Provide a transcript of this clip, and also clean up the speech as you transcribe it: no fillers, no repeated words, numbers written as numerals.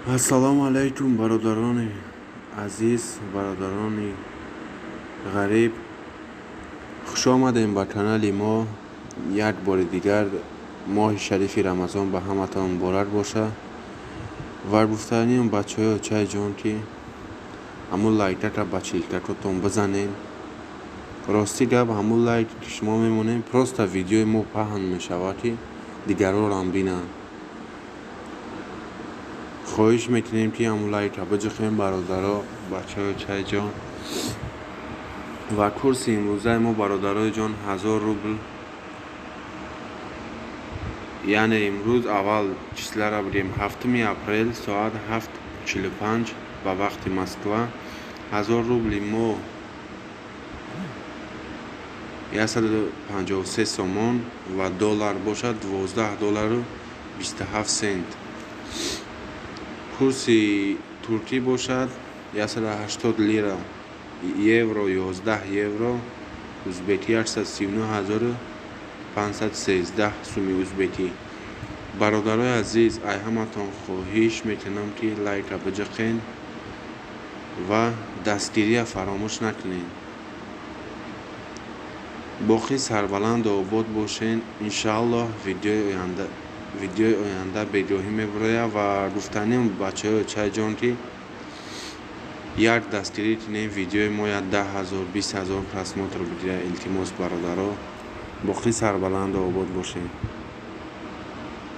Ассалому алайкум, бародарони азиз, бародарони ғариб. Хуш омадем ба канали мо. Як бори дигар моҳи шарифи Рамазон ба ҳаматон муборак боша. Ва гуфтаниям, бачаҳои очаи-ҷон, ки ҳамун лайкака ба чилкакотон бизанед. Рости гап, ҳамун лайк ки шумо мемонед, просто видеои мо паҳн мешавад, ки дигарорам бинанд. Хоҳиш мекунем, ки ҳамун лайка биҷухем, бародаро, бачаҳои очаи-ҷон. Ва курси имрӯзаи мо, бародарои ҷон, 1000 рубл. Яъне имрӯз аввал числара бигем: 7-уми апрел, соат 7:45 ба вақти Москва. 1000 рубли мо 153 сомон ва доллар бошад 12 доллару 27 сент. Курси туркӣ бошад 180 лира, евро 11 евро, узбекӣ 839 513 суми узбекӣ. Бародарои азиз, ай ҳаматон хоҳиш мекунам, ки лайка биҷиқен ва дастгирия фаромӯш накунед. Боқӣ сарбаланду обод бошен. Иншааллоҳ, видеои оянда бегоҳӣ мебарояд. Ва гуфтанем, бачаҳои очаи-ҷон, ки як дастгирӣ кунем, видеои мо як 10 000, 20 000 просмотр бигирад. Илтимос, бародаро, боқӣ сарбаланду обод бошед.